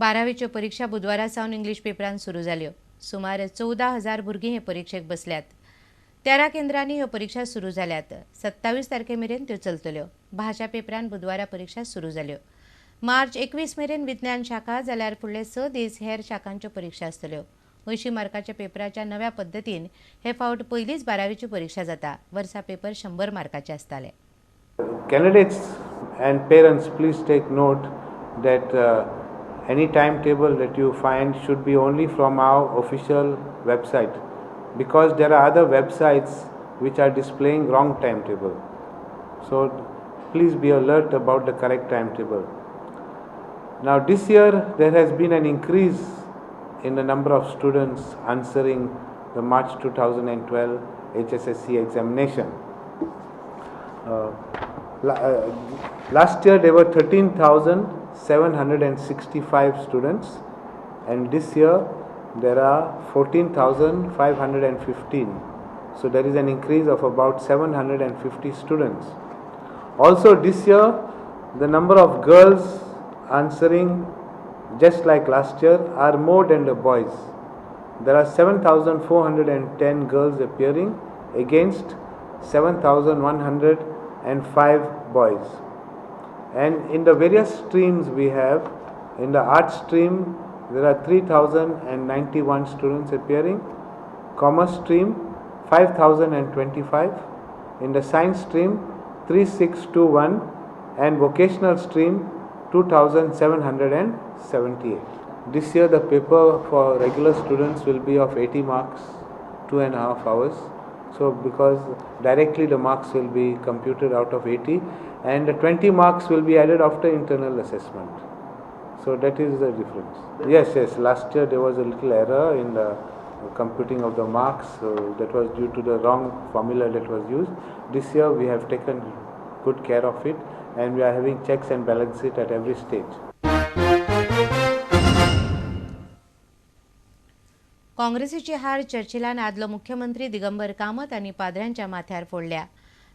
बारावीच्यो परिक्षा बुधवारा सावन इंग्लीश पेपरान सुरू जाल्यो. सुमार 14,000 भुरगीं हे परिक्षेक बसल्यात. 13 केंद्रांनी ह्यो परिक्षा सुरू जाल्यात. 27 तारखे मेरेन त्यो चलतल्यो. भाशा पेपरान बुधवारा परिक्षा सुरू जाल्यो. मार्च 21 मेरेन विज्ञान शाखा जाल्यार फुडले 6 दीस हेर शाखांच्यो परिक्षा आसतल्यो. 80 मार्काच्या पेपराच्या नव्या पद्दतीन हे फावट पयलीच बारावीची परीक्षा जाता. वर्सा पेपर 100 मार्काचे आसताले. Candidates and parents, please take note that any timetable that you find should be only from our official website, because there are other websites which are displaying wrong timetable. So please be alert about the correct timetable. Now this year there has been an increase in the number of students answering the March 2012 HSSC examination. Last year there were 13,765 students, and this year there are 14,515. So there is an increase of about 750 students. Also this year the number of girls answering, just like last year, are more than the boys. There are 7,410 girls appearing against 7,105 boys. And in the various streams we have, in the arts stream there are 3,091 students appearing, commerce stream 5,025, in the science stream 3,621, and vocational stream 2,778. This year the paper for regular students will be of 80 marks, 2.5 hours. So because directly the marks will be computed out of 80, and the 20 marks will be added after internal assessment. So that is the difference. Yes, yes, last year there was a little error in the computing of the marks, so that was due to the wrong formula that was used. This year we have taken good care of it, and we are having checks and balances at every stage. काँग्रेसीची हार चर्चिलान आदलो मुख्यमंत्री दिगंबर कामत आनी पाद्र्यांच्या माथ्यार फोडल्या.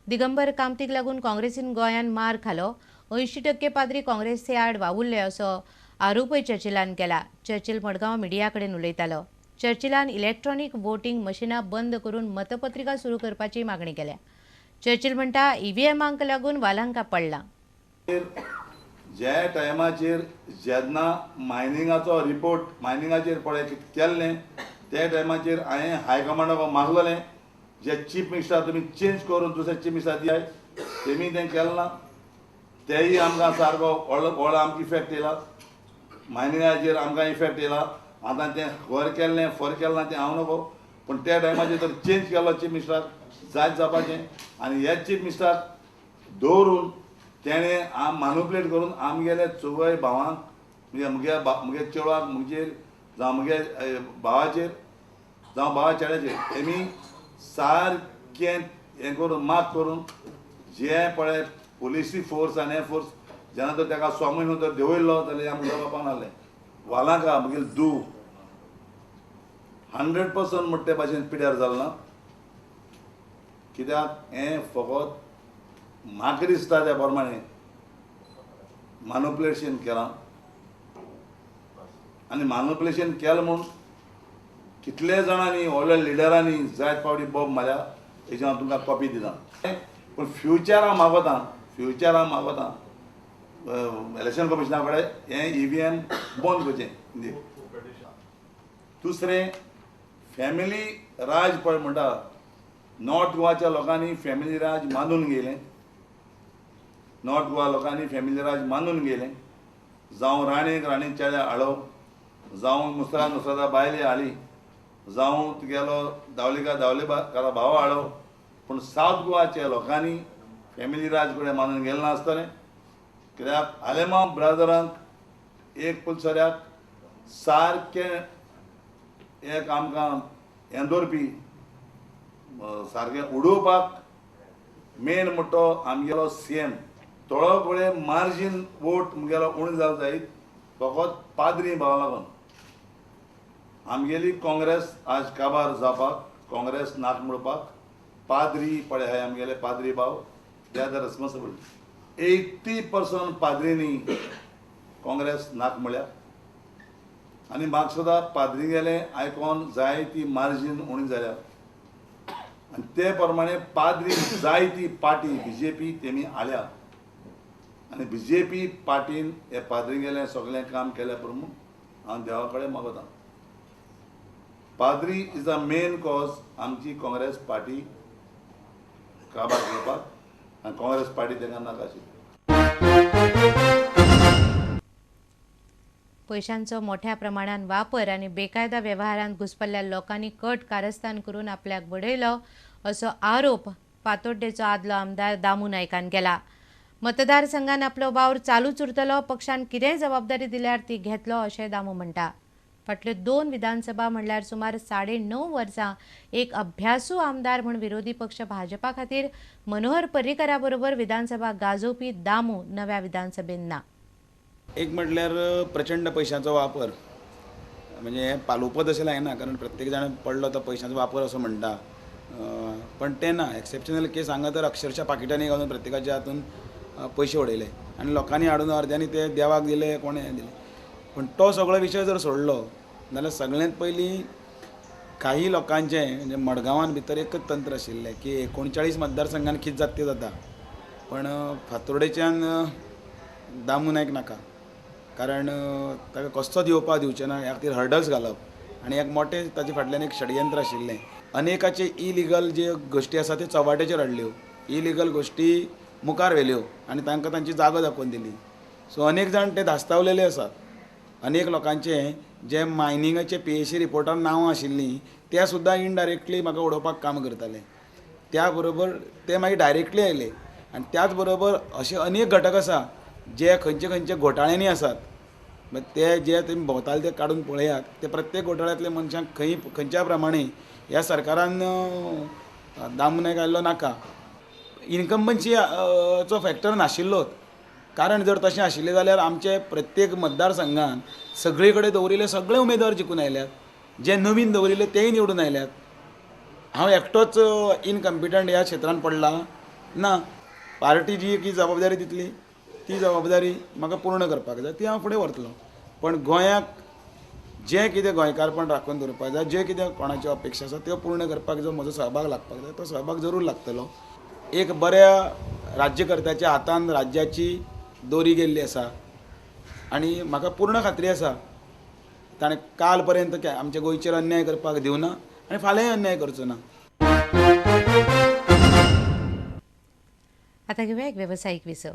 दिगंबर कामतीक लागून काँग्रेसीन गोंयान मार खालो. 80% पाद्री काँग्रेसी आड वावुरले असो आरोपय चर्चिलान केला. चर्चिल मडगांव मिडिया कडेन उलयतालो. चर्चिलान इलेक्ट्रॉनिक वोटिंग मशिनां बंद करून मतपत्रिका सुरू करपाची मागणी केल्या. चर्चिल म्हणटा ईव्हीएमांक लागून वालांका पडला. ज्या टायमाचेर जेन्ना मायनिंगाचो रिपोर्ट मायनिंगाचेर पळय केल्लें त्या टायमाचेर हांवें हायकमांडाक मागलेलें जे चीफ मिनिस्टर तुमी चेंज करून दुसरे चीफ मिनिस्टर दियाय, तेमी तें केलें ना. तेय आमकां सारको व्हडलो व्हडलो आमकां इफेक्ट येयला, मायनिंगाचेर आमकां इफेक्ट येयला. आतां तें खर केल्लें फर केलें ना तें हांव नको, पूण त्या टायमाचेर तर चेंज केलो चीफ मिनिस्टराक जायत जावपाचें. आनी हे चीफ मिनिस्टराक दवरून तेणें आम मानुपलेट करून आमगेले चवय भावांक, म्हणजे म्हगे म्हगे चेडवाक म्हजेर जावं म्हगे भावाचेर जावं भावा चेड्याचेर तेमी सारकें हें करून मात करून जे पळय पुलिसी फोर्स आनी हे फोर्स जेन्ना तर ताका 6 म्हयनो तर देंवयल्लो जाल्यार आमकां जावपाक नासलें. वालांका म्हगेली धूव 100% म्हणटा ते भाशेन पिड्यार जालें ना, कित्याक हें फकत म्हाका दिसता त्या प्रमाणे मानुपलेशन केलां. आनी मानुपलेशन केलें म्हूण कितले जाणांनी व्हडल्या लिडरांनी जायत फावटी बॉम्ब मारल्या, हेजी हांव तुमकां कॉपी दिता. पूण फ्युचर हांव मागोता, फ्युचर हांव मागोता इलेक्शन कमिशना कडेन हें ईव्हीएम बंद करचें. दुसरें फॅमिली राज पळय म्हणटा, नॉर्थ गोवाच्या लोकांनी फॅमिली राज मानून घेयलें, नॉर्थ गोवा लोकांनी फॅमिली राज मानून घेयलें. जावं राणेक राणी चेड्या हाडो, जावं नुसरा नुसरा बायले हाडली, जावं तुगेलो दावलेकार दावलेकारा भाव हाडो, पूण सावथ गोवाच्या लोकांनी फॅमिली राज कडेन मानून गेलें नासतलें. कित्याक आलेमांव ब्रादरांक एक पुलसऱ्याक सारकें एक आमकां हें दवरपी सारकें उडोवपाक मेन म्हणटा आमगेलो सी एम. थोडो पळय मार्जीन वोट मुगेलो उणें जालो जायत फकत पाद्री भावा लागून. आमगेली काँग्रेस आज काबार जावपाक, काँग्रेस नाक मोडपाक पाद्री पळय आहाय आमगेले पाद्री भाव, they are the responsible. 80% पाद्रींनी काँग्रेस नाक म्हळ्या. आनी म्हाका सुद्दां पाद्रीगेलें आयकोन जाय ती मार्जीन उणी जाल्या आनी ते प्रमाणे पाद्री जाय ती पार्टी बीजेपी तेमी आल्या आनी बीजेपी पार्टीन हे पाद्रीगेलें सगळें काम केलें प्रमाण हांव देवा कडेन मागता. पाद्री is a main cause आमची काँग्रेस पार्टी काबार करपाक आनी काँग्रेस पार्टी तांकां नाका आशिल्ली. पैशांचो मोठ्या प्रमाणात वापर आनी बेकायदा व्यवहारांत घुसपल्ल्या लोकांनी कट कारस्थान करून आपल्याक बडयलो असो आरोप फातोड्डेचो आदलो आमदार दामू नायकान केला. मतदारसंघान आपलो वावर चालूच उरतलो, पक्षान कितेंय जबाबदारी दिल्यार ती घेतलो अशें दामू म्हणटा. फाटल्यो 2 विधानसभा म्हणल्यार सुमार 9.5 वर्सां एक अभ्यासू आमदार म्हूण विरोधी पक्ष भाजपा खातीर मनोहर पर्रीकरा बरोबर विधानसभा गाजोवपी दामू नव्या विधानसभेन ना. एक म्हटल्यार प्रचंड पैशांचो वापर, म्हणजे हें पालोवपत अशें लायना, कारण प्रत्येक जाण पडलो तो पैशांचो वापर असो म्हणटा, पण तें ना. एक्सेप्शनल केस हांगा तर अक्षरशः पाकिटांनी घालून प्रत्येकाच्या हातून पयशे उडयले आनी लोकांनी हाडून अर्द्यांनी ते देवाक दिले, कोणें दिले. पण तो सगळो विशय जर सोडलो जाल्यार सगळ्यांत पयलीं काही लोकांचें म्हणजे मडगांवान भितर एकच तंत्र आशिल्लें की 39 मतदारसंघान कितें जाता तें जाता, पण फातोर्डेच्यान दामू नायक नाका, कारण ताका कसोच येवपाक दिवचें ना ह्या खातीर हर्डल्स घालप आनी एक मोठें ताचे फाटल्यान एक षडयंत्र आशिल्लें. अनेकाचे इलिगल जे गोश्टी आसा त्यो चव्हाट्याचेर हाडल्यो, इलिगल गोश्टी मुखार व्हेल्यो आनी तांकां तांची जागो दाखोवन दिली. सो अनेक जाण ते धास्तावलेले आसात. अनेक लोकांचे जे मायनिंगाचे PAC रिपोर्टार नांवां आशिल्लीं ते सुद्दां इनडायरेक्टली म्हाका उडोवपाक काम करताले. त्या बरोबर ते मागीर डायरेक्टली आयले आनी त्याच बरोबर अशे अनेक घटक आसा जे खंयचे खंयचे घोटाळ्यांनी आसात, ते जे तुमी भोंवताले ते काडून पळयात, ते प्रत्येक घोटाळ्यांतले मनशांक खंय खंयच्या प्रमाणे ह्या सरकारान दामू नायक आयल्लो नाका. इनकम्बन्सी चो फॅक्टर नाशिल्लोच, कारण जर तशें आशिल्लें जाल्यार आमचे प्रत्येक मतदारसंघान सगळे कडेन दवरिल्ले सगळे उमेदवार जिखून आयल्यात, जे नवीन दवरिल्ले तेय निवडून आयल्यात. हांव एकटोच इनकम्पिटंट ह्या क्षेत्रान पडला ना. पार्टी जी की जबाबदारी दितली ती जबाबदारी म्हाका पूर्ण करपाक जाय, ती हांव फुडें व्हरतलो. पण गोंयाक जें कितें गोंयकारपण राखून दवरपाक जाय, जें कितें कोणाच्यो अपेक्षा आसा त्यो पूर्ण करपाक जो म्हजो सहभाग लागपाक जाय तो सहभाग जरूर लागतलो. एक बऱ्या राज्यकर्त्याच्या हातान राज्याची दोरी गेल्ली आसा आनी म्हाका पूर्ण खात्री आसा ताणें काल पर्यंत आमच्या गोंयचेर अन्याय करपाक दिवना आनी फाल्यांय अन्याय करचो ना. आतां घेवया एक वेवसायीक विसव.